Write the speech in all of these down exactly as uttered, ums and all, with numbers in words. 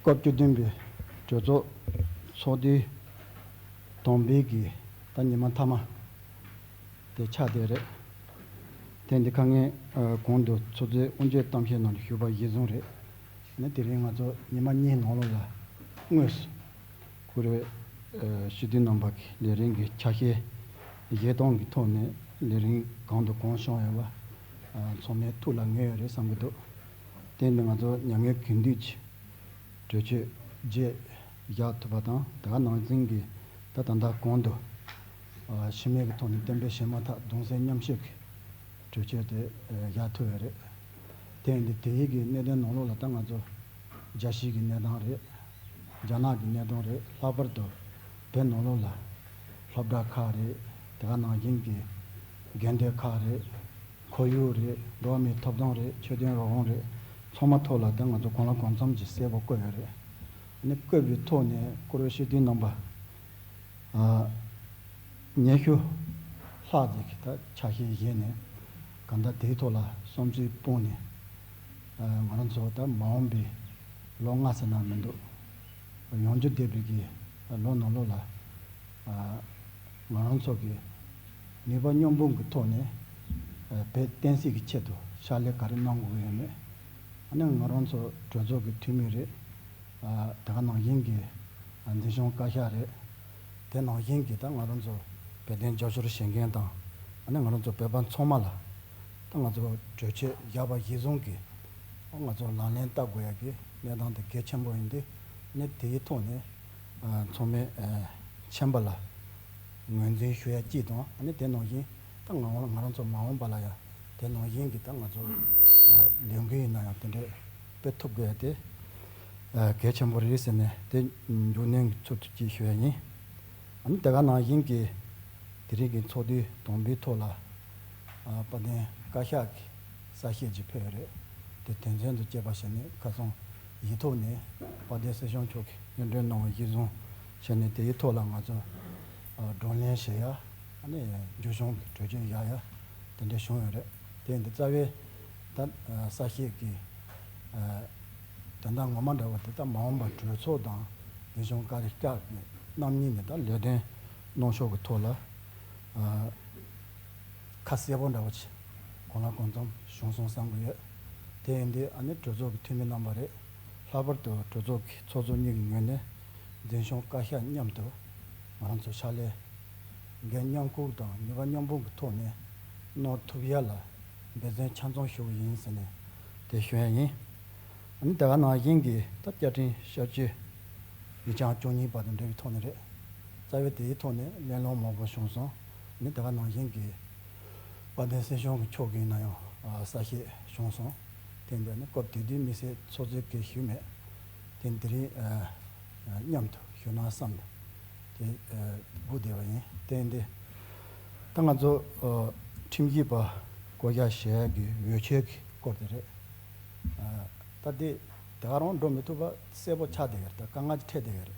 སྐབས་བཅུ་བདུན་པའི་གྲོས་ཚོགས་ཚོགས་དུས་དང་པོའི་གི་ད་ཉི་མ་མཐའ་མ་དེ་ཆགས་བསྡད་རེད། དེ་འདི་ཁ་ངའི་ཨ་གོང་དུ་ཚོགས་གཙོས་དབུ་འབྱེད་གཏམ་བཤད་ནང་ཞུས་པ་གཞིར་བཟུང་རེད། ནི་དེ་རིང་ང་ཚོ་ཉི་མ་གཉིས་ནང་ལོགས་ལ་དངོས་སུ་ཁོ་རེ་ཨ་སྤྱི་འཐུས་རྣམ་པ་གི་ལས་རིམ་གྱི་ཆ་ཤས་བཞེས་སྟངས་ཀྱི་ཐོག་ནས་ལས་རིམ་གང་དང་གང་བྱུང་ཡོད་པ་ཨ་ཚང་མའི་ཐུགས་ལ་ངེས་ཡོད་རེད་བསམ་གྱི་འདུག་དེ་ནི་ང་ཚོ་མྱ་ངན་གུས་འདུད་ཀྱི་གྲོས་ཆོད་བརྒྱད་བཞག་ཐུབ་པ་དང་། དེ་ག་ནང་བཞིན་གྱི་ད་ད་ལྟ་གོང་དུ་ཨ་ཕྱི་མིག་གི་ཐོག་ནས་གཏན་འབེབས་བྱས་མ་ཐག་གདུང་སེམས་མཉམ་སྐྱེད་ཀྱི་གྲོས་ཆོད་དེ་ཨ་བཞག་ཐུབ་ཡོད་རེད། དེ་ཡིན་དུས་དེ་ཡི་གི་གནད་དོན་ནང་ལོགས་ལ་ད་ང་ཚོ་རྒྱལ་སྤྱི་གི་གནས་སྟངས་རེད། རྒྱ་ནག་གི་གནད་དོན་རེད། ལྷག་པར་དུ་བོད་ནང་ལོགས་ལ་སློབ་གྲྭ་ཁག་རེད། དེ་ག་ནང་བཞིན་གྱི་དགོན་སྡེ་ཁག་རེད། ཁོར་ཡུག་རེད། འགྲོ་བ་མིའི་ཐོབ་ཐང་རེད། ཆོས་དོན་རང་དབང་རེད། ཚང་མ་ཐོག་ལ་ད་ང་ཚོ་གང་ལ་གང་འཚམ་གྱིས་གསལ་པོ་བཀོད་ཡོད་རེད། ཨ་ནི་བཀོད་པའི་ཐོག་ནས་བཀུར་འོས་སྤྱི་འཐུས་རྣམ་པ་ཨ་ཉི་ཤུ་ལྷག་ཅིག་གིས་ད་ཆ་ཤས་བཞེས་ནས་གང་ལྟར་དེའི་ཐོག་ལ་བསམ་ཚུལ་སྤུངས་ནས་ཨ་ང་རང་ཚོ་ད་མ་འོངས་པའི་ལོ་ལྔ་ཟེར་ན་མི་འདུག་ཡོང་རྒྱུ་བསྡད་པའི་གི་ལོ་ནང་ལོགས་ལ་ཨ་ང་རང་ཚོ་གི་ནུས་པ་མཉམ་སྤུངས་ཀྱི་ཐོག་ནས་ཨ་བོད་བསྟན་སྲིད་ཀྱི་ཆེད་དུ་ཕྱག་ལས་ག་རེ་གནང་དགོས་ཀྱི་ཡོད་མེད། ཨ་ནི་ང་རང་ཚོ་གྲོས་ཚོགས་ཀྱི་འཐུས་མི་རེད། ཨ་དེ་ག་ནང་བཞིན་གྱི་ཨ་འཛིན་སྐྱོང་བཀའ་ཤག་རེད། དེ་ནང་བཞིན་གྱི་ད་ང་རང་ཚོ་བོད་དོན་རྒྱབ་སྐྱོར་བྱེད་མཁན་དང་། ཨ་ནི་ང་རང་ཚོ་བོད་པ་ཚང་མ་ལ་ད་ང་ཚོ་གྲོས་ཆོད་བཞག་པ་གཞིར་བཟུང་གི་ང་ཚོ་ལག་ལེན་བསྟར་དགོས་ཡ་གི་གནས་སྟངས་དེ་གལ་ཆེན་པོ་ཡིན་དུས། ཨ་ནི་དེའི་ཐོག་ནས་ཨ་ཚང་མས་ཨ་ཁྱིམ་པ་ལ་ངོས་འཛིན་ཞུ་ཡ་གཅིག་དང་། ཨ་ནི་དེ་ནང་བཞིན་ད་ང་ང་རང་ཚོ་མ་འོངས་པ་ལ་ཡང་དེ་ནང་བཞིན་གྱི་ད་ང་ཚོ་ཨ་ལས་འགུལ་ཡིན་ན་ཡང་དེ་འདྲས་སྤེལ་ཐུབ་དགོས་ཡ་དེ་ཨ་གལ་ཆེན་པོ་རེད་ཟེར་ནས་དེ་མཇུག་སྣོན་གྱི་ཚུལ་དུ་ཅིག་ཞུ་ཡ་ཡིན། ཨ་ནི་དེ་ག་ནང་བཞིན་གྱི་དེ་རིང་གི་ཚོགས་དུས་དང་པོའི་ཐོག་ལ་ཨ་དཔལ་ལྡན་བཀའ་ཤག་གི་གསལ་བཤད་ཅིག་ཕེབས་ཡོད་རེད། དེ་དོན་ཚན་དང་བཅས་པ་བྱས་ནས་ཁ་སང་ཡིག་ཐོག་ནས་དཔལ་ལྡན་སྲིད་སྐྱོང་མཆོག་གིས་སྙན་སྒྲོན་གནང་བ་གཞིར་བཟུང་བྱས་ནས་དེའི་ཐོག་ལ་ང་ཚོ་ཨ་བགྲོ་གླེང་བྱེད་ཡ། ཨ་ནི་མཇུག་སྐྱོང་གི་གྲོས་ཆོད་བཞག་ཡ་དེ་འདྲ་བྱུང་ཡོད་རེད། དེ་འདི་རྩ་བའི་ད་ཨ་གསལ་བཤད་ཀྱི་ཨ་དོན་དག་ངོ་མ་འདྲ་བ་དེ་ད་མ་འོངས་པ་གྲོས་ཚོགས་དང་འཛིན་སྐྱོང་བཀའ་ཤག་རྣམ་གཉིས་ནས་ད་ལས་དོན་གནང་ཕྱོགས་ཀྱི་ཐོག་ལ་ཨ་ཁ་གསལ་པོ་འདྲ་བོ་ཅིག་གང་ལ་གང་འཚམ་བྱུང་སོང་བསམ་གྱི་ཡོད། དེ་ཡིན་དུས་ཨ་ནི་གྲོས་ཚོགས་ཀྱི་འཐུས་མི་རྣམ་པ་རེད། ལྷག་པར་དུ་གྲོས་ཚོགས་ཀྱི་ཚོགས་གཙོ་གཉིས་ཀྱི་ངོས་ནས་འཛིན་སྐྱོང་བཀའ་ཤག་མཉམ་དུ་ང་རང་ཚོ་ཕྱག་ལས་འགན་མཉམ་འཁུར་དང་ནུས་པ་མཉམ་སྤུངས་ཀྱི་ཐོག་ནས་གནང་ཐུབ་ཡ་ལ་འབད་བརྩོན་ཆ་ཚང་ཞུ་གི་ཡིན་ཟེར་ནས་དེ་ཞུ་ཡ་ཡིན། ཨ་ནི་དེ་ག་ནང་བཞིན་གྱི་ད་བཅའ་ཁྲིམས་ཞབས་ཕྱི་ཉིས་སྟོང་བཅུ་གཉིས་པ་དང་འབྲེལ་བའི་ཐོག་ནས་རེད། རྩ་བའི་དེའི་ཐོག་ནས་གླེང་སློང་མང་པོ་བྱུང་སོང་། ཨ་ནི་དེ་ག་ནང་བཞིན་གྱི་དཔལ་ལྡན་སྲིད་སྐྱོང་གི་མཆོག་གིས་ན་ཡང་ཨ་གསལ་བཤད་བྱུང་སོང་། དེ་འདི་ནི་སྐབས་དེ་དུས་དམིགས་བསལ་ཚོགས་གཙོས་སྐད་ཞུས་མེད། དེ་འདི་རིང་ཨ་ཨ་མཉམ་དུ་ཞུ་ན་བསམ་ནས་དེ་ཨ་སྒུག་བསྡད་པ་ཡིན། དེ་འདི་ད་ང་ཚོ་ཨ་ཁྲིམས་ཞིབ་པ་བསྐོ་གཞག་བྱེད་ཡག་གི་འོས་ཆོས་ཀྱི་སྐོར་དེ་རེད། ཨ་ད་དེ་དེ་ག་རང་འགྲོ་མི་ཐུབ་པ་གསལ་པོ་ཆགས་བསྡད་ཡོད་རེད། ད་དཀའ་ངལ་ཅིག་འཕྲད་བསྡད་ཡོད་རེད།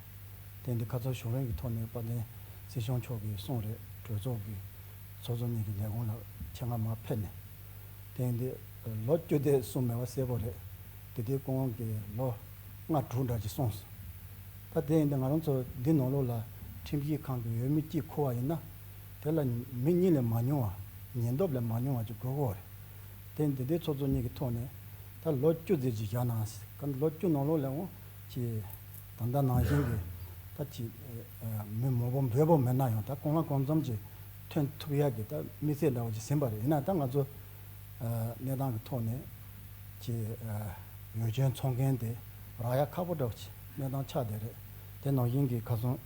དེ་འདི་ཁ་ཚོར་བྱུང་རིམ་གྱི་ཐོག་ནས་དཔལ་ལྡན་སྲིད་སྐྱོང་མཆོག་གིས་གསུངས་རེད། གྲོས་ཚོགས་ཀྱི་ཚོགས་གཙོ་གཉིས་ཀྱི་ལས་ཁུངས་ལ་ཆེད་མངགས་མར་ཕེབས་ནས་དེ་འདི་ལོ་བཅུ་དེ་གསུངས་མེད་པ་གསལ་པོ་རེད། དེ་དུས་ཁོང་གིས་ལོ་ལྔ་དྲུག་འདྲ་ཅིག་གསུངས་སོང་། ད་དེ་ཡིན་དུས་ང་རང་ཚོ་འདི་ནང་ལོགས་ལ་ཁྲིམས་ཞིབ་ཁང་གི་འོས་མི་གཅིག་འཁུར་བ་ཡིན་ན་དེ་ལ་མི་གཉིས་ལས་མ་ཉུང་བ་ཉེན་རྟོག་ལས་མ་ཉུང་བ་ཅིག་དགོས་ཀྱི་ཡོད་རེད། དེ་འདི་དུས་ཚོགས་གཙོ་གཉིས་ཀྱི་ཐོག་ནས་ད་ལོ་བཅུ་ཙམ་ཅིག་བཞག་ན་ཟེར། ལོ་བཅུ་ནང་ལོགས་ལ་འོང་ཅིག་ད་ལྟ་ནང་བཞིན་གྱི་ད་ཅིག་མི་མང་པོ་འབོལ་པོ་མེད་ན་ཡང་ད་གང་ལ་གང་འཚམ་ཅིག་ཐོན་ཐུབ་ཡག་གི་ད་དམིགས་བསལ་འདྲ་བོ་ཅིག་ཟིན་པ་རེད། ཡིན་ན་ད་ང་ཚོ་གནས་སྟངས་ཀྱི་ཐོག་ནས་ཅིག་འོས་ཆོས་འཚོང་མཁན་དེ་རག་ཡག་ཁག་པོ་འདྲ་བོ་ཅིག་གནས་སྟངས་ཆགས་བསྡད་རེད། དེ་ནང་བཞིན་གྱི་ཁ་སང་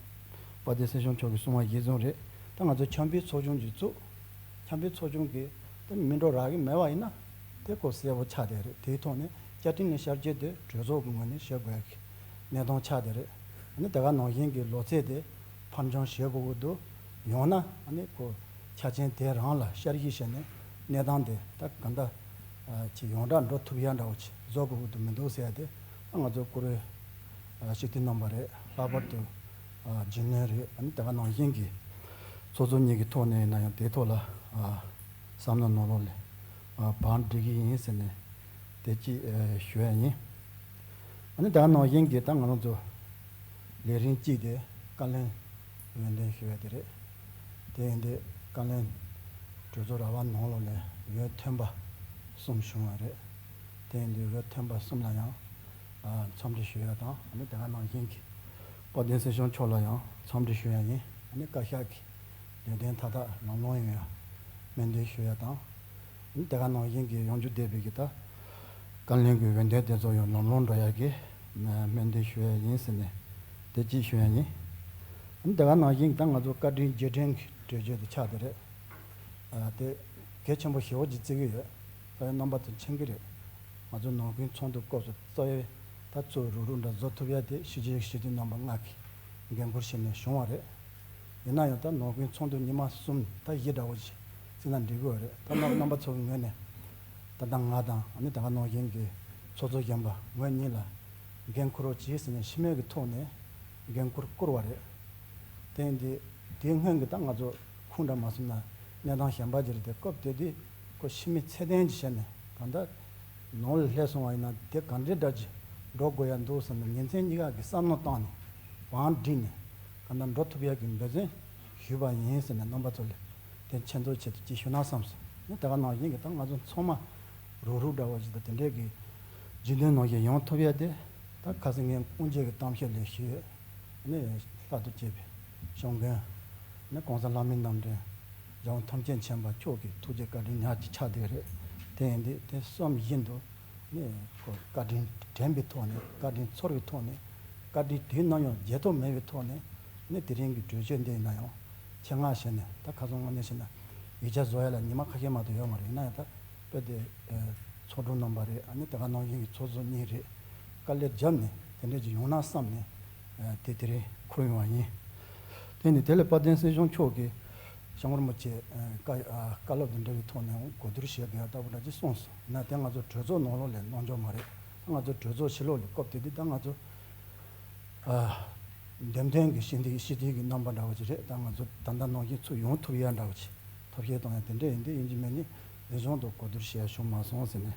དཔལ་ལྡན་སྲིད་སྐྱོང་མཆོག་གིས་གསུངས་པ་གཞིར་བཟུང་རེད། ད་ང་ཚོ་འཆམ་མཐུན་ཚོགས་ཆུང་ཅིག་བཙུགས། འཆམ་མཐུན་ཚོགས་ཆུང་གིས་དེ་མི་འགྲོ་རག་གི་མེད་པ་ཡིན་ན་དེ་ཁོ་གསལ་པོ་ཆགས་བསྡད་རེད། དེའི་ཐོག་ནས་བཅའ་ཁྲིམས་ལ་བསྐྱར་བཅོས་དེ་གྲོས་ཚོགས་ཀྱི་ངོས་ནས་བྱེད་དགོས་ཀྱི་གནས་སྟངས་ཆགས་བསྡད་རེད། ཨ་ནི་དེ་ག་ནང་བཞིན་གྱི་ལོ་ཚད་དེ་ཕར་འགྱངས་བྱེད་དགོས་ཀྱི་འདུག་ཡང་ན་ཨ་ནི་ཁོ་ཆ་རྐྱེན་དེ་རང་ལ་བསྐྱར་ཞིབ་བྱས་ནས་གནས་སྟངས་དེ་ད་ག་འདྲ་ཅིག་ཡོངས་གྲགས་འགྲོ་ཐུབ་ཡ་འདྲ་བོ་ཅིག་བཟོ་དགོས་ཀྱི་འདུག་མི་འདུག་ཟེར་ཡ་དེ་ང་ཚོ་བཀུར་འོས་སྤྱི་འཐུས་རྣམ་པ་རེད། ལྷག་པར་དུ་རྒྱུན་ལས་རེད། ཨ་ནི་དེ་ག་ནང་བཞིན་གྱི་ཚོགས་གཙོ་གཉིས་ཀྱི་ཐོག་ནས་ཡིན་ན་ཡང་དེའི་ཐོག་ལ་བསམ་བློ་ནང་ལོགས་ལ་བང་སྒྲིག་གི་ཡིན་ཟེར་ནས་དེ་ཅིག་ཞུ་ཡ་ཡིན། ཨ་ནི་ད་ག་ནང་བཞིན་གྱི་ད་ང་རང་ཚོ་ལས་རིམ་གཅིག་དེ་བཀའ་བློན་འོས་འདེམས་ཞུ་ཡ་དེ་རེད། དེ་ཡིན་དུས་བཀའ་བློན་གྲོས་ཚོགས་ར་བ་ནང་ལོགས་ནས་འོས་ཐོན་པ་གསུམ་བྱུང་བ་རེད། དེ་ཡིན་དུས་འོས་ཐོན་པ་གསུམ་ལ་ཡང་ཨ་འཚམས་འདྲི་ཞུ་ཡ་དང་། ཨ་ནི་ད་ག་ནང་བཞིན་གྱི་དཔལ་ལྡན་སྲིད་སྐྱོང་མཆོག་ལ་ཡང་འཚམས་འདྲི་ཞུ་ཡ་ཡིན། ཨ་ནི་བཀའ་ཤག་གི་ལས་དོན་མཐའ་དག་ལམ་ལྷོང་ཡོང་ཡ་སྨོན་འདུན་ཞུ་ཡ་དང་། དེ་ག་ནང་བཞིན་གྱི་ཡོང་རྒྱུ་བསྡད་པའི་གི་ད་བཀའ་བློན་གྱི་འོས་འདེམས་དེ་ཚོ་ཡང་ལམ་ལྷོང་འགྲོ་ཡ་གི་སྨོན་འདུན་ཞུ་ཡ་ཡིན་ཟེར་ནས་དེ་གཅིག་ཞུ་ཡ་ཡིན། དེ་ག་ནང་བཞིན་གྱི་ད་ང་ཚོ་བཀའ་དྲིན་རྗེས་དྲན་གྱི་གྲོས་ཆོད་དེ་ཆགས་བསྡད་རེད། ཨ་དེ་གལ་ཆེན་པོ་ཞེ་པོ་ཅིག་བརྩི་གི་ཡོད། ད་ཡང་རྣམ་པ་ཚོ་མཁྱེན་གྱི་རེད། ང་ཚོ་ནང་ཁུལ་ཚོགས་འདུ་སྐབས་སུ་རྩ་བའི་ད་གཙོ་བོ་རུག་རུག་འདྲ་བཟོ་ཐུབ་ཡ་དེ་གཞིས་བྱེས་སྤྱི་འཐུས་རྣམ་པ་ལྔ་གིས་འགན་འཁུར་བྱས་ནས་བྱུང་བ་རེད། ཡིན་ན་ཡང་ད་ནང་ཁུལ་ཚོགས་འདུ་ཉི་མ་གསུམ་ད་བཞི་འདྲ་བོ་ཞིག་བརྩིས་ན་འགྲིག་གི་རེད། ད་རྣམ་རྣམ་པ་ཚོ་གི་ངོས་ནས་ད་ལྟ་ང་དང་ཨ་ནི་ད་ག་ནང་བཞིན་གྱི་ཚོགས་གཙོ་གཞོན་པ་ངོས་གཉིས་ལ་འགན་འཁུར་རོགས་གྱིས་ཟེར་ནས་ཕྱི་མོལ་གྱི་ཐོག་ནས་འགན་འཁུར་བསྐུར་བ་རེད། དེ་ཡིན་དུས་དེའི་སྔོན་གྱི་ད་ང་ཚོ་ཁུངས་འདྲ་མ་བསམ་ན་གནས་སྟངས་གཞན་པ་ཅིག་རེད་དེ། སྐབས་དེ་དུས་ཁོ་ཕྱི་མི་ཚད་ལྡན་ཅིག་བྱས་ནས་གང་ལྟར་ནང་ལ་སླེབས་སོང་བ་ཡིན་ན་དེ་ག་འདྲའི་འདྲ་ཅིག་འགྲོ་དགོས་ཡ་འདུག་བསམ་ནས་ཉིན་མཚན་གཉིས་ཀ་གི་བསམ་བློ་བཏང་ནས་བང་བསྒྲིགས་ནས་གང་ལྟར་འགྲོ་ཐུབ་ཡ་གི་འབད་བརྩོན་ཞུས་པ་ཡིན་ཟེར་ནས་རྣམ་པ་ཚོ་ལ་དེ་མཁྱེན་རྟོགས་ཆེད་དུ་ཅིག་ཞུ་ན་བསམ་སོང་། ནི་དེ་ག་ནང་བཞིན་གྱི་ད་ང་ཚོ་ཚང་མ་རུག་རུག་འདྲ་བོ་ཞིག་དང་དེ་འདྲའི་གི་རྒྱུན་ལྡན་ནང་བཞིན་ཡོང་ཐུབ་ཡ་དེ་ད་ཁ་སང་ངས་དབུ་འབྱེད་ཀྱི་གཏམ་བཤད་ལས་ཞུས་ཡོད། ནི་ལྷག་ཏུ་བཅས་པའི་གཞུང་མགོན་ནི་༸གོང་ས་ལྷ་མིའི་རྣམ་འདྲེན་རྒྱལ་བ་ཐམས་ཅད་མཁྱེན་པ་མཆོག་གི་ཐུགས་རྗེ་བཀའ་དྲིན་ཉག་གཅིག་ཆགས་བསྡད་རེད། དེ་ཡིན་དུས་དེ་གསུམ་བཞིན་དུ་ནི་ཁོ་བཀའ་དྲིན་དྲན་པའི་ཐོག་ནས། བཀའ་དྲིན་ཚོར་བའི་ཐོག་ནས། བཀའ་དྲིན་དུས་ནམ་ཡང་བརྗེད་ཐབས་མེད་པའི་ཐོག་ནས་ནི་དེ་རིང་གི་གྲོས་ཆོད་འདི་ཡིན་ན་ཡང་ཆེད་མངགས་བྱས་ནས། ད་ཁ་སང་དངོས་གནས་བྱས་ན་ཡིག་ཆ་བཟོ་ཡ་ལ་ཉི་མ་ཁ་ཤས་མ་གཏོགས་ཡོད་མ་རེད། ཡིན་ན་ཡང་ད་དཔེ་དེ་ཚོགས་དྲུང་རྣམ་པ་རེད། ཨ་ནི་དེ་ག་ནང་བཞིན་གྱི་ཚོགས་གཙོ་གཉིས་རེད། དཀའ་ལས་བརྒྱབ་ནས་དེ་འདྲ་ཅིག་ཡོང་ན་བསམ་ནས་དེ་དེ་རིང་འཁུར་ཡོང་བ་ཡིན། དེ་ནི་དེ་ལས་དཔལ་ལྡན་སྲིད་སྐྱོང་མཆོག་གིས་སྐྱབས་མགོན་རིན་པོ་ཆེ་བཀའ་བཀའ་སློབ་དང་འབྲེལ་བའི་ཐོག་ནས་གོ་བསྡུར་བྱེད་དགོས་ཡ་ལྟ་བུ་འདྲ་ཅིག་གསུངས་སོང་། ཡིན་ན་དེ་ང་ཚོ་གྲོས་ཚོགས་ནང་ལོགས་ལས་གནང་ཆོག་མ་རེད། ང་ཚོ་གྲོས་ཚོགས་ཕྱི་ལོགས་ལས་སྐབས་དེ་དུས་ད་ང་ཚོ་ཨ་འདེམས་ཐོན་གྱི་སྤྱི་འཐུས་སྤྱི་འཐུས་ཀྱི་རྣམ་པ་འདྲ་བོ་ཅིག་རེད། ད་ང་ཚོ་ད་ལྟ་ནང་བཞིན་ཚུར་ཡོང་ཐུབ་ཡ་འདྲ་བོ་ཅིག་ཐབས་ཤེས་གཏོང་ཡ་དེ་འདྲ་ཡིན་དུས་ཡིན་གཅིག་མིན་གཉིས་ལས་གཞུང་དུ་གོ་བསྡུར་བྱེད་ཡ་བྱུང་མ་སོང་ཟེར་ནས་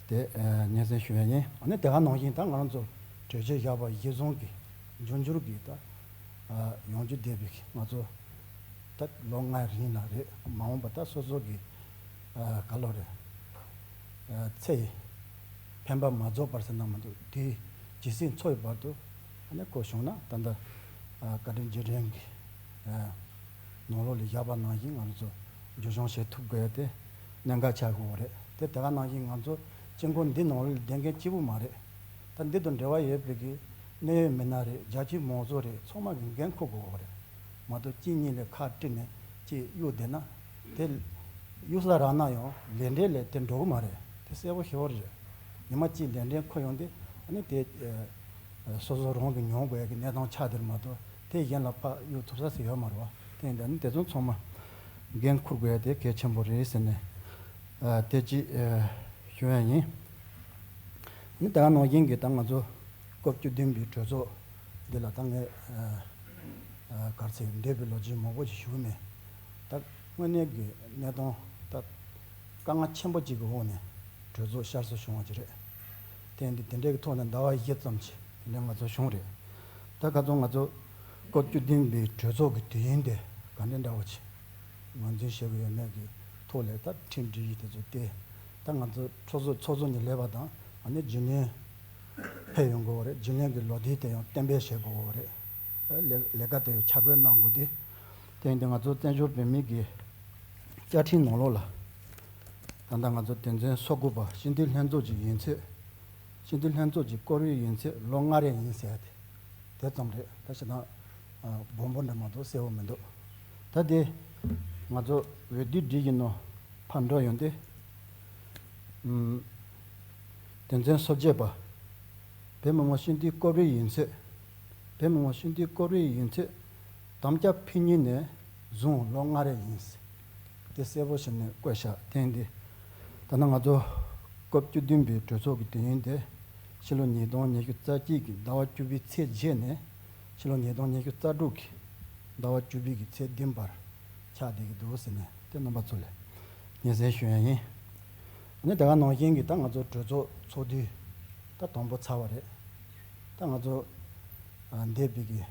དེ་སྙན་སེང་ཞུ་ཡ་ཡིན། ཨ་ནི་དེ་ག་ནང་བཞིན་ད་ང་རང་ཚོ་གྲོས་ཆོད་བཞག་པ་གཞིར་བཟུང་གི་འབྱུང་འགྱུར་གྱི་ད་ཡོང་རྒྱུ་བསྡད་པའི་ང་ཚོ་ད་ལོ་ལྔའི་རིང་ལ་རེད། མ་འོངས་པ་ད་སོ་སོ་གི་ག་ལོ་རེད། ཚེ་ཡི་འཕེན་པ་མ་རྫོགས་བར་ཟེར་ན་མི་འདུག་དེའི་ཇི་སྲིད་འཚོ་བའི་བར་དུ་ཨ་ནི་ཁོ་བྱུང་ན་ད་ལྟ་བཀའ་དྲིན་རྗེས་དྲན་གྱི་ནང་ལོགས་ལ་བཞག་པ་ནང་བཞིན་ང་ཚོ་འཇུ་བཟུང་བྱེད་ཐུབ་དགོས་ཏེ་གནད་འགག་ཆགས་དགོས་པ་རེད། དེ་དེ་ག་ནང་བཞིན་ང་ཚོ་སྤྱི་འགོ་འདི་ནང་ལ་བསྡད་མཁན་གཅིག་པུ་མ་རེད། ད་འདི་དང་འབྲེལ་བ་ཡོད་པའི་གི་གནད་ཡོད་མི་སྣ་རེད། རྒྱ་ཆེའི་མང་ཚོགས་རེད། ཚང་མ་གི་འགན་འཁུར་དགོས་པ་རེད། མ་གཏོགས་གཅིག་གཉིས་ལ་ཁ་དཀྲིས་ནས་གཅིག་གཡུག་བསྡད་ན་དེ་གཡུག་ས་རག་ན་ཡང་ལས་འབྲས་ལ་དེ་འགྲོ་གི་མ་རེད། དེ་གསལ་པོ་ཞེ་པོ་རེད། ཉི་མ་གཅིག་ལས་འབྲས་འཁོར་ཡོང་དུས་ཨ་ནི་དེ་སོ་སོ་རང་གི་མྱོང་དགོས་ཡ་གི་གནས་སྟངས་ཆགས་བསྡད་མ་གཏོགས་དེ་གཞན་ལ་ཕར་གཡུག་ཐུབ་ས་ཞིག་ཡོད་མ་རེད་བ། དེ་ཡིན་དུས་ཨ་ནི་དེ་ཚོ་ཚང་མ་འགན་འཁུར་དགོས་ཡ་དེ་གལ་ཆེན་པོ་རེད་ཟེར་ནས་དེ་གཅིག་ཞུ་ཡ་ཡིན། ཨ་ནི་ད་ག་ནང་བཞིན་གྱི་ད་ང་ཚོ་སྐབས་བཅུ་བདུན་པའི་གྲོས་ཚོགས་འདི་ལ་ད་ངས་ག་རེ་ཟེར་འདས་པའི་ལོ་རྒྱུས་མང་པོ་ཞིག་ཞུ་གི་མེད། ད་དངོས་གནས་ཀྱི་གནས་སྟངས་ད་དཀའ་ངལ་ཆེན་པོ་གཅིག་གི་འོག་ནས་གྲོས་ཚོགས་བསྐྱར་གསོ་བྱུང་བ་ཅིག་རེད། དེ་འདི་དེ་འདྲའི་གི་ཐོག་ནས་ཟླ་བ་བཞི་ཙམ་ཞིག་དེ་འདྲའི་ང་ཚོ་བྱུང་རེད། ད་ཁ་སང་ང་ཚོ་སྐབས་བཅུ་བདུན་པའི་གྲོས་ཚོགས་ཀྱི་དུས་ཡུན་དེ་ག་འདྲ་འདྲ་བོ་ཅིག་ངོས་འཛིན་བྱེད་དགོས་ཡོད་མེད་ཀྱི་ཐོག་ལ་ད་ཁྲིམས་སྒྲིག་གཞི་དེ་ཚོ་བལྟས། ད་ང་ཚོ་ཚོགས་གཙོ་ཚོགས་གཙོ་ནས་སླེབས་པ་དང་ཨ་ནི་རྒྱུན་ལས་ཕེབས་ཡོང་དགོས་པ་རེད། རྒྱུན་ལས་ཀྱི་ལོ་དུས་དེ་ཡང་གཏན་འབེབས་བྱེད་དགོས་པ་རེད། ལས་ལས་ཀ་དེ་ཡང་ཆ་བགོས་གནང་དགོས་ཏེ། དེ་ཡིན་དུས་ང་ཚོ་བཙན་བྱོལ་བོད་མིའི་གི་བཅའ་ཁྲིམས་ནང་ལོགས་ལ་ད་ལྟ་ང་ཚོ་དོན་ཚན་སོ་དགུ་པ་སྤྱི་འཐུས་ལྷན་ཚོགས་ཀྱི་ཡུན་ཚད། སྤྱི་འཐུས་ལྷན་ཚོགས་ཀྱི་སྐབས་རེའི་ཡུན་ཚད་ལོ་ལྔ་རེ་ཡིན་ཟེར་ཏེ། དེ་ཙམ་རེད། ད་ཞེ་དྲག་སྦོམ་པོ་འདྲ་མ་གཏོགས་གསལ་པོ་མི་འདུག་ད་དེ་ང་ཚོ་འོས་བསྡུ་སྒྲིག་གཞི་ནང་ཕར་འགྲོ་ཡོང་དུས། ཨུམ། དོན་ཚན་སོ་བརྒྱད་པ། བོད་མི་མང་སྤྱི་འཐུས་སྐབས་རེའི་ཡུན་ཚད། བོད་མི་མང་སྤྱི་འཐུས་སྐབས་རེའི་ཡུན་ཚད། དམ་བཅའ་ཕུལ་ཉིན་ནས་བཟུང་ལོ་ལྔ་རེ་ཡིན། དེ་གསལ་པོ་བྱས་ནས་བཀོད་བཞག་དེ་ཡིན་དུས། ད་ནང་ང་ཚོ་སྐབས་བཅུ་བདུན་པའི་གྲོས་ཚོགས་ཀྱི་དུས་ཡུན་དེ་ཕྱི་ལོ་ཉིས་སྟོང་ཉི་ཤུ་རྩ་གཅིག་གི་ཟླ་བ་བཅུ་པའི་ཚེས་བརྒྱད་ནས་ཕྱི་ལོ་ཉིས་སྟོང་ཉི་ཤུ་རྩ་དྲུག་གི་ཟླ་བ་བཅུ་པའི་གི་ཚེས་བདུན་བར་ཆགས་བསྡད་ཀྱི་འདུག་ཟེར་ནས་དེ་རྣམ་པ་ཚོ་ལ་སྙན་སེང་ཞུ་ཡ་ཡིན། ཨ་ནི་ད་ག་ནང་བཞིན་གྱི་ད་ང་ཚོ་གྲོས་ཚོགས་ཚོགས་དུས་ད་དང་པོ་ཚར་བ་རེད། ད་ང་ཚོ་འདས་པའི་གི་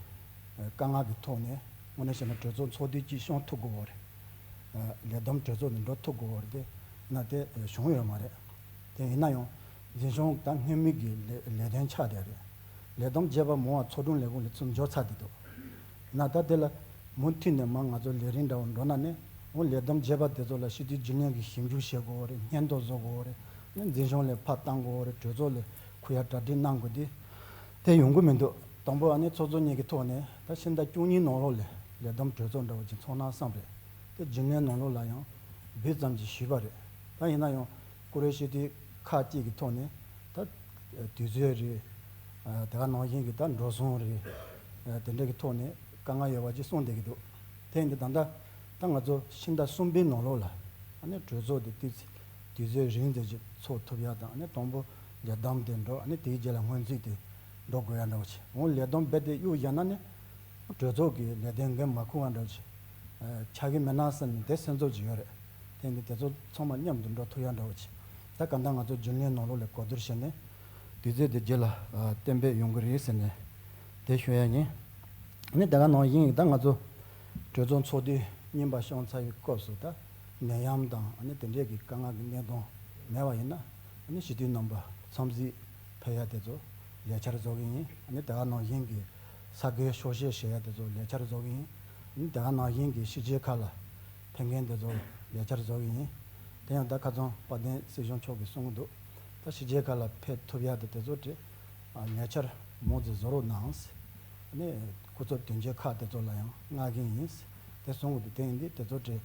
དཀའ་ངལ་གྱི་ཐོག་ནས་དངོས་གནས་བཤད་ན་གྲོས་ཚོགས་ཚོགས་དུས་གཅིག་སྐྱོང་ཐུབ་དགོས་པ་རེད། ལས་བསྡོམས་གྲོས་ཚོགས་ནས་འགྲོ་ཐུབ་དགོས་པ་རེད་དེ་ན་དེ་བྱུང་ཡོད་མ་རེད། དེ་ཡིན་ན་ཡང་འཛིན་སྐྱོང་ད་སྔོན་མའི་གི་ལས་ལས་དོན་ཆགས་བསྡད་རེད། ལས་བསྡོམས་བརྒྱད་པ་མང་བ་ཚོགས་དྲུང་ལས་ཁུངས་ལ་ཚུར་འབྱོར་ཚར་བསྡད་འདུག་ཡིན་ན་ད་དེ་ལ་མུ་མཐུད་ནས་མ་ང་ཚོ་ལས་རིམ་འདྲ་བོ་འགྲོ་ན་ནི་འོ་ལས་བསྡོམས་བརྒྱད་པ་དེ་ཚོ་ལ་སྤྱི་འཐུས་རྒྱུན་ལས་ཀྱིས་ཞིབ་འཇུག་བྱེད་དགོས་པ་རེད། སྙན་ཐོ་བཟོ་དགོས་པ་རེད། ནི་འཛིན་སྐྱོང་ལ་ཕར་བཏང་དགོས་པ་རེད། གྲོས་ཚོགས་ལ་ཁུར་ཡ་གྲ་སྒྲིག་གནང་དགོས་དེ། དེ་ཡོང་གི་མི་འདུག་དང་པོ་ཨ་ནི་ཚོགས་གཙོ་གཉིས་ཀྱི་ཐོག་ནས་ད་ཕྱི་ཟླ་བཅུ་གཉིས་ནང་ལོགས་ལ་ལས་བསྡོམས་གྲོས་ཚོགས་འདྲ་བོ་ཅིག་ཚོགས་ན་བསམ་རེད། དེ་རྒྱུན་ལས་ནང་ལོགས་ལ་ཡང་འབུལ་ཙམ་ཅིག་ཞུས་པ་རེད། ད་ཡིན་ན་ཡང་བཀུར་འོས་སྤྱི་འཐུས་ཁག་ཅིག་གི་ཐོག་ནས་ད་དུས་ཚོད་རེད། དེ་ག་ནང་བཞིན་གྱི་ད་འགྲོ་སོང་རེད། དེ་འདྲ་གི་ཐོག་ནས་དཀའ་ངལ་ཡོད་པ་ཅིག་གསུངས་བསྡད་ཀྱི་འདུག་དེ་ཡིན་དུས་ད་ལྟ་ད་ང་ཚོ་ཕྱི་ཟླ་གསུམ་པའི་ནང་ལོགས་ལ་ཨ་ནི་གྲོས་ཚོགས་དེ་དུས་དུས་ཚོད་རིང་ཙམ་ཅིག་ཚོགས་ཐུབ་ཡ་དང་ཨ་ནི་དང་པོ་ལས་བསྡོམས་དེ་འགྲོ་ཨ་ནི་དེའི་རྗེས་ལ་སྔོན་རྩིས་དེ་འགྲོ་དགོས་ཡ་འདྲ་བོ་ཅིག་འོང་ལས་བསྡོམས་རྦད་དེ་གཡུག་བཞག་ན་ནི་གྲོས་ཚོགས་ཀྱི་ལས་དོན་འགན་མ་འཁུར་བ་འདྲ་བོ་ཅིག་ཆགས་ཀྱི་མེད་ན་བསམ་ནས་དེ་སེམས་ཚོར་ཅིག་ཡོད་རེད། དེ་ནི་དེ་ཚོ་ཚང་མ་མཉམ་དུ་འགྲོ་ཐུབ་ཡ་འདྲ་བོ་ཅིག་ད་ག་འདྲ་ང་ཚོ་རྒྱུན་ལས་ནང་ལོགས་ལ་གོ་བསྡུར་བྱས་ནས་དུས་ཚོད་དེ་རྗེས་ལ་གཏན་འབེབས་ཡོང་གི་རེད་ཟེར་ནས་དེ་ཞུ་ཡ་ཡིན། ནི་དེ་ག་ནང་བཞིན་ད་ང་ཚོ་གྲོས་ཚོགས་ཚོགས་དུས་རྙིང་པ་སྐྱོང་ཚར་བའི་སྐབས་སུ་ད་ནད་ཡམས་དང་ནི་དེ་འདྲས་ཀྱི་དཀའ་ངལ་གྱི་གནད་དོན་མེད་པ་ཡིན་ན་ནི་སྤྱི་འཐུས་རྣམ་པ་འཚམས་གཟིགས་ཕེབས་ཡ་དེ་ཚོ་ལས་འཆར་བཟོ་གི་ཡིན། ནི་དེ་ག་ནང་བཞིན་གྱི་ས་དགེ་ཤོག་བཤད་བྱེད་ཡ་དེ་ཚོ་ལས་འཆར་བཟོ་གི་ཡིན། ནི་དེ་ག་ནང་བཞིན་གྱི་ཕྱི་རྒྱལ་ཁག་ལ་ཕེབས་མཁན་དེ་ཚོ་ལས་འཆར་བཟོ་གི་ཡིན། དེ་ཡང་ད་ཁ་སང་དཔལ་ལྡན་སྲིད་སྐྱོང་མཆོག་གིས་གསུངས་འདུག་ད་ཕྱི་རྒྱལ་ཁག་ལ་ཕེབས་ཐུབ་ཡ་དེ་དེ་ཚོ་དེ་ལས་འཆར་མང་ཙམ་བཟོ་རོགས་གནང་། ནི་སྐུ་ཚབ་དོན་གཅོད་ཁག་དེ་ཚོ་ལ་ཡང་མངགས་ཀྱི་ཡིན། དེ་གསུངས་འདུག་དེ་ཡིན་དུས་དེ་ཚོ་དེ་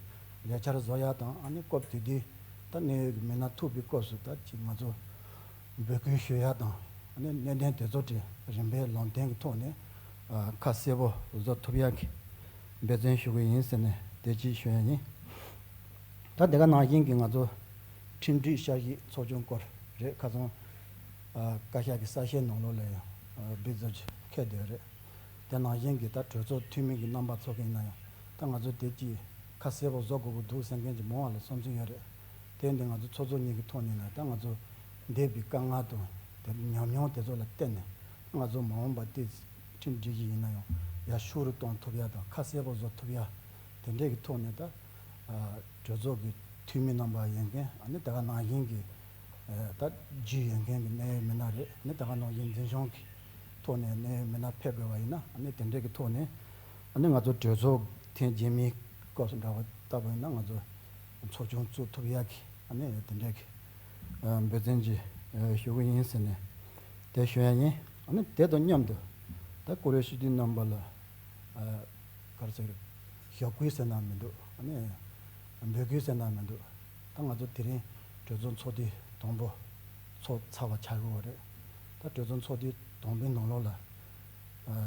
ལས་འཆར་བཟོ་ཡ་དང་ཨ་ནི་སྐབས་དེ་དུས་ད་གནད་ཡོད་ཀྱི་མི་སྣ་ཐུག་པའི་སྐབས་སུ་ད་ཅིག་ང་ཚོ་འབོད་སྐུལ་ཞུ་ཡ་དང་ཨ་ནི་གནད་དོན་དེ་ཚོ་དེ་རིམ་པས་ལམ་སྟོན་གྱི་ཐོག་ནས་ཁ་གསལ་པོ་བཟོ་ཐུབ་ཡ་གི་འབད་བརྩོན་ཞུ་གི་ཡིན་ཟེར་ནས་དེ་གཅིག་ཞུ་ཡ་ཡིན། ད་དེ་ག་ནང་བཞིན་གྱི་ང་ཚོ་ཁྲིམས་སྒྲིག་ཞབས་ཞུའི་ཚོགས་ཆུང་སྐོར་རེད། ཁ་སང་བཀའ་ཤག་གི་གསལ་བཤད་ནང་ལོགས་ལ་ཡང་འབུལ་ཚབ་ཅིག་འཁེལ་བསྡད་རེད། དེ་ནང་བཞིན་གྱི་ད་གྲོས་ཚོགས་འཐུས་མི་གི་རྣམ་པ་ཚོ་གི་ཡིན་ན་ཡང་ད་ང་ཚོ་དེ་གཅིག་ཁ་གསལ་པོ་བཟོ་དགོས་ཀྱི་འདུག་ཟེར་མཁན་གྱི་མང་བ་ལ་བསམ་ཚུལ་ཡོད་རེད། དེ་འདི་ང་ཚོ་ཚོགས་གཙོ་གཉིས་ཀྱི་ཐོག་ནས་ན་ད་ང་ཚོ་འདས་པའི་དཀའ་ངལ་དང་དེ་ཉམས་མྱོང་དེ་ཚོ་ལ་བརྟེན་ནས་ང་ཚོ་མ་འོངས་པ་དེ་ཁྲིམས་སྒྲིག་གཞི་ཡིན་ན་ཡང་ཡར་ཤུགས་རུ་གཏོང་ཐུབ་ཡ་དང་ཁ་གསལ་པོ་བཟོ་ཐུབ་ཡ་དེ་འདྲས་ཀྱི་ཐོག་ནས་ད་གྲོས་ཚོགས་ཀྱི་འཐུས་མི་རྣམ་པ་ཡིན་མཁན་ཨ་ནི་དེ་ག་ནང་བཞིན་གྱི་ད་རྒྱུས་ཡོད་མཁན་གྱི་གནད་ཡོད་མི་སྣ་རེད། ཨ་ནི་དེ་ག་ནང་བཞིན་འཛིན་སྐྱོང་གི་ཐོག་ནས་གནད་ཡོད་མི་སྣ་ཕེབས་དགོས་པ་ཡིན་ན་ཨ་ནི་དེ་འདྲས་ཀྱི་ཐོག་ནས་ཨ་ནི་ང་ཚོ་གྲོས་ཚོགས་ཐེངས་རྗེས་མའི་སྐབས་སུ་འདྲ་བ་ལྟ་བུ་ཡིན་ན་ང་ཚོ་ཚོགས་ཆུང་བཙུགས་ཐུབ་ཡག་གི་ཨ་ནི་དེ་འདྲས་ཀྱི་འབད་བརྩོན་ཅིག་ཞུ་གི་ཡིན་ཟེར་ནས་དེ་ཞུ་ཡ་ཡིན། ཨ་ནི་དེ་དང་མཉམ་དུ་ད་བཀུར་འོས་སྤྱི་འཐུས་རྣམ་པ་ལ་ག་རེ་ཟེར་ཞབས་སྐུལ་ཟེར་ན་མི་འདུག་ཨ་ནི་འབོད་སྐུལ་ཟེར་ན་མི་འདུག་ད་ང་ཚོ་དེ་རིང་གྲོས་ཚོགས་ཚོགས་དུས་དང་པོ་ཚོགས་ཚར་བ་ཆགས་ཀྱི་ཡོད་རེད། ད་གྲོས་ཚོགས་ཚོགས་དུས་དང་པོའི་ནང་ལོགས་ལ་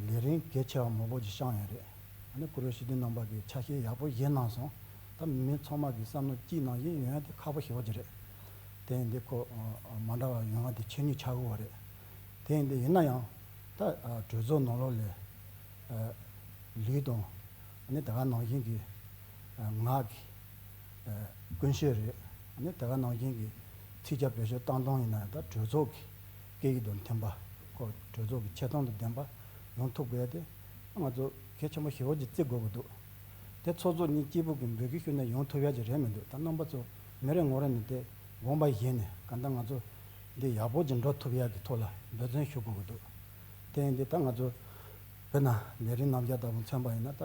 ལས་རིམ་གལ་ཆེ་བ་མང་པོ་ཅིག་བསྐྱངས་ཡོད་རེད། ཨ་ནི་བཀུར་འོས་སྤྱི་འཐུས་རྣམ་པ་གིས་ཆ་ཤས་ཡག་པོ་བཞེས་གནང་སོང་། ད་མི་ཚང་མ་གི་བསམ་བློ་གཅིག་ནང་བཞིན་ཡོང་ཡ་དེ་ཁག་པོ་ཞེ་པོ་ཅིག་རེད། དེ་ཡིན་དུས་ཁོ་མ་འདྲ་བ་ཡོང་བ་དེ་ཆོས་ཉིད་ཆགས་ཀྱི་ཡོད་རེད། དེ་ཡིན་དུས་ཡིན་ན་ཡང་ད་གྲོས་ཚོགས་ནང་ལོགས་ལས་ལུས་དང་ཨ་ནི་དེ་ག་ནང་བཞིན་གྱི་ངག་གི་ཀུན་སྤྱོད་རེད། ཨ་ནི་དེ་ག་ནང་བཞིན་གྱི་ཚིག་བརྒྱ་བེད་སྤྱོད་བཏང་སྟངས་ཡིན་ན་ཡང་ད་གྲོས་ཚོགས་ཀྱི་སྐད་ཡིག་དང་མཐུན་པ་ཁོ་གྲོས་ཚོགས་ཀྱི་ཆེ་མཐོང་དང་ལྡན་པ་ཡོང་ཐུབ་དགོས་ཏེ་ང་ཚོ་གལ་ཆེན་པོ་ཞེ་པོ་ཅིག་བརྩི་དགོས་ཀྱི་འདུག་དེ་ཚོགས་གཙོ་གཉིས་གཅིག་པུ་གི་འབོད་སྐུལ་ཞུས་ན་ཡོང་ཐུབ་ཡ་ཅིག་རེད་མི་འདུག་ད་རྣམ་པ་ཚོ་མི་རེ་ངོ་རེ་ནས་དེ་དགོངས་པ་བཞེས་ནས་གང་ལྟར་ང་ཚོ་འདི་ཡག་པོ་ཅིག་འགྲོ་ཐུབ་ཡ་གི་ཐོག་ལ་འབད་བརྩོན་ཞུ་དགོས་ཀྱི་འདུག་དེ་ཡིན་དུས་ད་ང་ཚོ་དཔེར་ན་ལས་རིམ་རྣམ་གཞག་ལྟ་བུ་མཚོན་པ་ཡིན་ན་ད་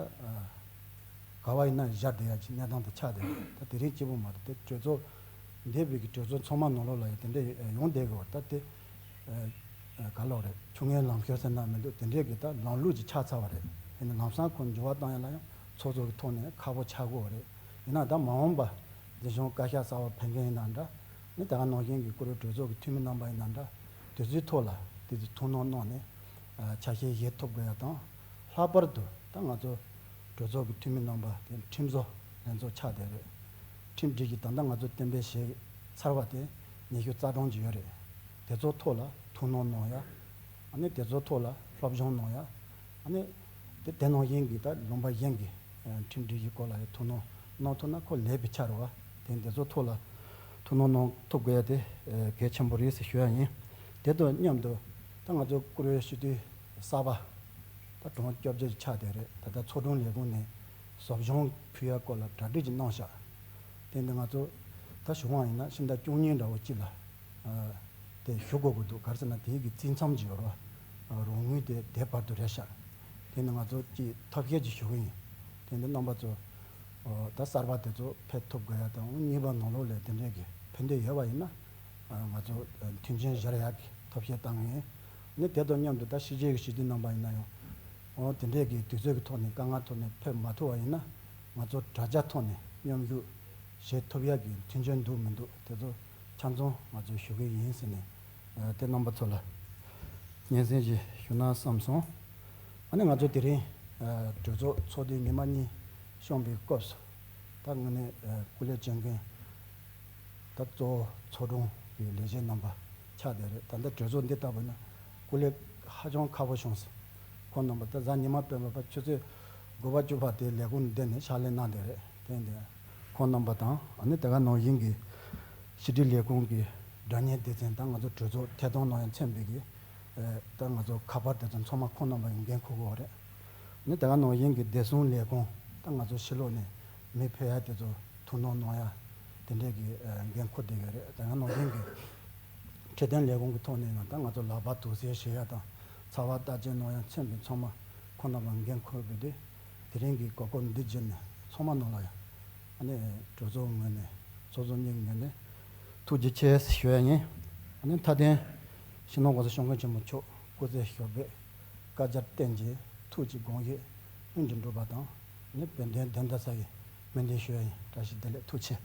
ག་བ་ཡིན་ན་བཞག་བསྡད་ཡ་ཅིག་གནས་སྟངས་དེ་ཆགས་བསྡད་ཡོད། ད་དེ་རིང་གཅིག་པུ་མ་རེད་དེ་གྲོས་ཚོགས་འདས་པའི་གི་གྲོས་ཚོགས་ཚང་མ་ནང་ལོགས་ལ་ཡང་དེ་འདྲས་ཡོང་བསྡད་དགོས་པ་ད་དེ་ག་ལོག་རེད། ཆུ་ངན་ལམ་ཤོར་ཟེར་ན་མི་འདུག་དེ་འདྲས་གི་ད་ལམ་ལུགས་ཅིག་ཆགས་ཚར་བ་རེད། ཡིན་ན་ལམ་སང་ཁོ་འགྱུར་བ་བཏང་ཡ་ལ་ཡང་ཚོགས་གཙོ་གི་ཐོག་ནས་ཁག་པོ་ཆགས་དགོས་པ་རེད། ཡིན་ན་ད་མ་འོངས་པ་འཛིན་སྐྱོང་བཀའ་ཤག་གསར་པ་ཕེབས་མཁན་ཡིན་ན་འདྲ། ནི་ད་ག་ནང་བཞིན་གྱི་བཀུར་འོས་གྲོས་ཚོགས་ཀྱི་འཐུས་མི་རྣམ་པ་ཡིན་ན་འདྲ། དེ་ཚོའི་ཐོག་ལ་དེ་ཚོ་ཐུགས་སྣང་གནང་ནས་ཆ་ཤས་བཞེས་ཐུབ་དགོས་ཡ་དང་། ལྷག་པར་དུ་ད་ང་ཚོ་གྲོས་ཚོགས་ཀྱི་འཐུས་མི་རྣམ་པ་དེ་ཁྲིམས་བཟོ་ལྷན་ཚོགས་ཆགས་བསྡད་རེད། ཁྲིམས་སྒྲིག་གཞི་ད་ལྟ་ང་ཚོ་གཏན་འབེབས་བྱས་ཚར་བ་དེ་ཉི་ཤུ་རྩ་གྲངས་ཅིག་ཡོད་རེད། དེ་ཚོ་ཐོག་ལ་ཐུགས་སྣང་གནང་ཡ། ཨ་ནི་དེ་ཚོ་ཐོག་ལ་སློབ་སྦྱོང་གནང་ཡ། ཨ་ནི་དེ་དེ་ནང་བཞིན་གྱི་ད་ལུང་པ་གཞན་གྱི་ཁྲིམས་སྒྲིག་གཞི་སྐོར་ལ་ཡང་ཐུགས་སྣང་གནང་ཐུབ་ན་ཁོ་ལེགས་པའི་ཆ་རེད་བ། དེ་འདི་ཚོ་ཐོག་ལ་ཐུགས་སྣང་གནང་ཐུབ་དགོས་ཡ་དེ་གལ་ཆེན་པོ་རེད་ཟེར་ཞུ་ཡ་ཡིན། དེ་དང་མཉམ་དུ་ད་ ང་ཚོ་བཀུར་འོས་སྤྱི་འཐུས་གསར་པ་ད་གྲངས་བཅོ་བརྒྱད་ཆགས་བསྡད་རེད། ད་ལྟ་ཚོགས་དྲུང་ལས་ཁུངས་ནས་ཟབ་སྦྱོང་ཕུལ་ཡ་སྐོར་ལ་གྲ་སྒྲིག་ཅིག་གནང་ཤག་དེ་འདི་ང་ཚོ་ད་ཞུ་བ་ཡིན་ན་ཕྱི་ཟླ་བཅུ་གཉིས་འདྲ་བོ་གཅིག་ལ་ཨ་དེ་ཞུ་དགོས་ཀྱི་འདུག་ག་རེ་ཟེར་ན་དེའི་གི་རྩིས་མཚམས་ཅིག་ཡོད་རེད་བ། རོགས་དངུལ་དེ་དེ་བར་དུ་རེད་ཤག་དེ་ནི་ང་ཚོ་ཅིག་ཐབས་ཤེས་ཅིག་ཞུ་གི་ཡིན། དེ་འདི་རྣམ་པ་ཚོ་ཨ་ད་གསར་པ་དེ་ཚོ་ཕེབས་ཐུབ་དགོས་ཡ་དང་གཉིས་པ་ནང་ལོགས་ལ་དེ་འདྲས་ཀྱི་ཕན་བདེ་ཡོད་པ་ཡིན་ན་ང་ཚོ་མཐུན་རྐྱེན་སྦྱར་ཡག་གི་ཐབས་ཤེས་བཏང་གི་ཡིན། ནི་དེ་དང་མཉམ་དུ་ད་ཕྱི་རྒྱལ་གྱི་སྤྱི་འཐུས་རྣམ་པ་ཡིན་ན་ཡང་འོ་དེ་འདྲས་ཀྱི་དུས་ཚོད་ཀྱི་ཐོག་ནས་དཀའ་ངལ་ཐོག་ནས་ཕེབས་མ་ཐུབ་པ་ཡིན་ན་ང་ཚོ་དྲ་རྒྱ་ཐོག་ནས་མཉམ་ཞུགས་བྱེད་ཐུབ་ཡག་གི་མཐུན་རྐྱེན་འདུག་མི་འདུག་དེ་ཚོ་ཆ་ཚང་ང་ཚོས་ཞུ་གི་ཡིན་ཟེར་ནས་ཨ་དེ་རྣམ་པ་ཚོ་ལ་སྙན་སེང་ཞིག་ཞུ་ན་བསམ་སོང་། ཨ་ནི་ང་ཚོ་དེ་རིང་ཨ་གྲོས་ཚོགས་ཚོགས་དུས་ཉི་མ་གཉིས་བཤོམས་པའི་སྐབས་སུ་ད་དངོས་གནས་ཨ་སྐུ་ལས་བྱེད་མཁན་ད་གཙོ་བོ་ཚོགས་དྲུང་གི་ལས་བྱེད་རྣམ་པ་ཆགས་བསྡད་རེད། ད་ལྟ་གྲོས་ཚོགས་འདི་ལྟ་བུ་ན་སྐུ་ལས་ཧ་ཅང་ཁག་པོ་བྱུང་སོང་། ཁོང་རྣམ་པ་ད་གཟའ་ཉི་མ་སྤེན་པ་ཕར་ཆུ་ཚོད་དགུ་པ་བཅུ་པ་དེ་ལས་ཁུངས་འདི་ནས་ཕྱག་ལས་གནང་བསྡད་རེད། དེ་འདི་ཁོང་རྣམ་པ་དང་ཨ་ནི་དེ་ག་ནང་བཞིན་གྱི་ཕྱི་དྲིལ་ལས་ཁུངས་ཀྱི་སྒྲ་སྙན་སྡེ་ཚན་དང་ང་ཚོ་གྲོས་ཚོགས་ཐད་གཏོང་ནང་ཡང་ཚན་པའི་གི་ཨེ་ད་ང་ཚོ་ཁ་པར་དེ་ཚོ་ཚང་མ་ཁོང་རྣམ་པ་ཡིས་འགན་འཁུར་དགོས་རེད། ནི་དེ་ག་ནང་བཞིན་གྱི་བདེ་སྲུང་ལས་ཁུངས་ད་ང་ཚོ་ཕྱི་ལོགས་ནས་མི་ཕེབས་ཡ་དེ་ཚོ་ཐུགས་སྣང་གནང་ཡ་དེ་འདྲས་ཀྱི་ཨེ་འགན་འཁུར་བསྡད་ཡོད་རེད། དེ་ག་ནང་བཞིན་གྱི་འཕྲོད་བསྟེན་ལས་ཁུངས་ཀྱི་ཐོག་ནས་ཡང་ད་ང་ཚོ་ལག་པ་དུག་སེལ་བྱེད་ཡ་དང་ཚ་བ་བརྟག་དཔྱད་གནང་ཡ་ཚན་པའི་ཚང་མ་ཁོང་རྣམ་པ་འགན་འཁུར་བསྡད་དེ་དེ་རིང་གི་གོ་སྐབས་འདི་བརྒྱུད་ནས་ཚང་མ་ནང་ལ་ཡང་ཨ་ནི་གྲོས་ཚོགས་ངོས་ནས་ཚོགས་གཙོ་གཉིས་ངོས་ནས་ཐུགས་རྗེ་ཆེ་ཞུ་ཡ་ཡིན། ཨ་ནི་མཐའ་དོན་སྤྱི་ནོར་༸གོང་ས་༸སྐྱབས་མགོན་ཆེན་པོ་མཆོག་སྐུ་ཚེ་ཞབས་པད་བསྐལ་བརྒྱར་བརྟན་ཅིང་ཐུགས་ཀྱི་དགོངས་བཞེད་ལྷུན་གྱིས་འགྲུབ་པ་དང་ཨ་ནི་བོད་དོན་བདེན་མཐའ་གསལ་བའི་སྨོན་འདུན་ཞུ་ཡ་ཡིན། བཀྲ་ཤིས་བདེ་ལེགས། ཐུགས་རྗེ་ཆེ།